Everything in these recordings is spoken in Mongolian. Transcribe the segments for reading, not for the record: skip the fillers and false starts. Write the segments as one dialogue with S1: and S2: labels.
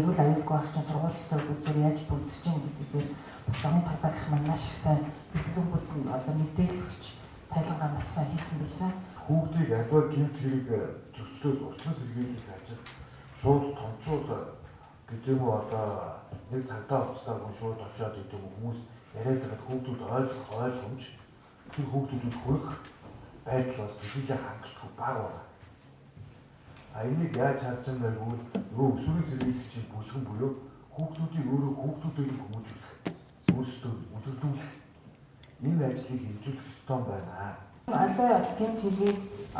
S1: Эрүүл аюулгүй орчин сургууль ёсоор яаж бүрдэж чинь гэдэг дээр бас замын цагдаа гэх маань маш их сайн хэллэгүүд нь одоо мэдээлэл өгч тайлангаа маш сайн хийсэн байсан.
S2: Хүүхдийг аливаа гэмт хэрэг зөрчлөөс урьдчилан сэргийлэх ажил шууд томчууд гэдэг юм уу, одоо нэг цагдаа хувцастай хүн шууд очиод гэдэг юм хүмүүс яриад байхад хүүхдүүд ойлгох ойлгомж, тэр хүүхдүүдэд хүрэх байдал бас төдийлөн хангалтгүй бага байна. А энийг яаж харж байгаа гэвэл нөгөө өсвөрийн сэргийлэгчийн бүлгэн буюу хүүхдүүдийг өөрөө хүүхдүүдийг хүмүүжүүлэх, өөрсдөө үлгэдүүлэх энэ ажлыг хэрэгжүүлэх ёстой байна.
S1: Аливаа гэмт хэргийг,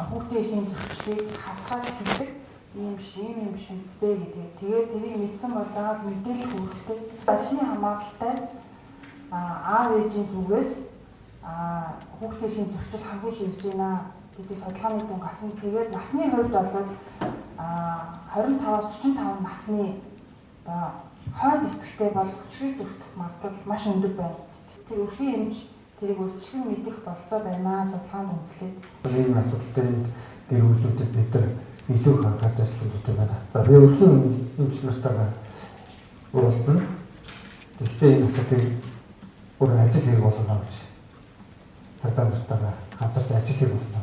S1: хүүхдийн эрхийн зөрчлийг хатгаас хэлдэг ийм биш, ийм юм биш үстэй гэдэг. Тэгээд тэрийг мэдсэн бол заавал мэдээлэх үүрэгтэй. Архины хамааралтай аав ээжийн зүгээс хүүхдийн эрхийн зөрчил хамгийн их ирж байна гэдэг судалгааны дүн гарсан. Тэгээд насны хувьд бол 25-аас 45 насны одоо хойд эцэгтэй бол хүчрхийлэлт өртөх магадлал маш өндөр байна. Тэр өрхийн эмч тэрийг урьдчилан мэдэх болцоо байна судалгаанд үндэслээд.
S3: Энэ асуудал дээр энд гэр бүлүүдэд бид нар илүү их анхаарч ажиллах хэрэгтэй байна. За, би өрхийн эмч нартайгаа уулзсан. Гэхдээ энэ асуудлыг бүр ажил хэрэг болгоно гэж цагдаа нартайгаа хамтарч ажил хэрэг болгоно.